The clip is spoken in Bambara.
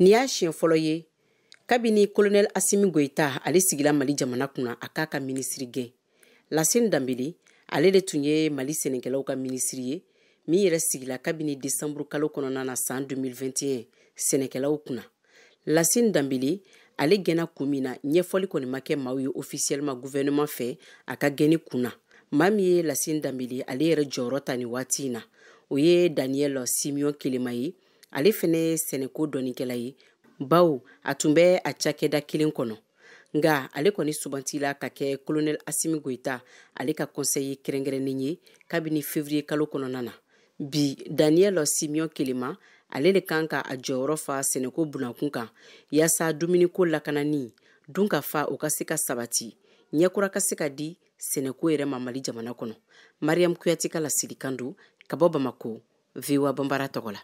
Nin y'a siɲɛ fɔlɔ ye kabini Kolonɛli Asimi Goyita ale sigila Mali jamana kunna, a k'a ka minisiri gɛn. Lasine Danbele, ale de tun ye Mali sɛnɛkɛlaw ka minisiri ye min yɛrɛ sigila kabini desanburu kalo kɔnɔna na san 2021 sɛnɛkɛlaw kunna. Lasine Danbele, ale gɛnna kun min na, ɲɛfɔli kɔni ma kɛ maaw ye officiellement gouvernement fɛ a ka gɛnni kun na. Maa min ye Lasine Danbele ale yɛrɛ jɔyɔrɔ ta nin waati in na, o ye Daniel Simeon Kelema ye. Ale fɛnɛ ye sɛnɛko dɔnnikɛla ye, bawo a tun bɛ a cakɛda kelen kɔnɔ. Nka ale kɔni sugantila ka kɛ Kolonɛli Asimi Goyita ale ka conseiller kɛrɛnkɛrɛnnen ye kabini février kalo kɔnɔna na. Bi, Daniel Simeon Kelema, ale de kan ka a jɔyɔrɔ fa sɛnɛko bunakun kan, yaasa dumuniko lakanani, dun ka fa, o ka se ka sabati, ɲɛkura ka se ka di sɛnɛko yɛrɛ ma Mali jamana kɔnɔ. Mariam Kuyate ka laselikan don ka bɔ Bamako, VOA Banbara tɔgɔ la.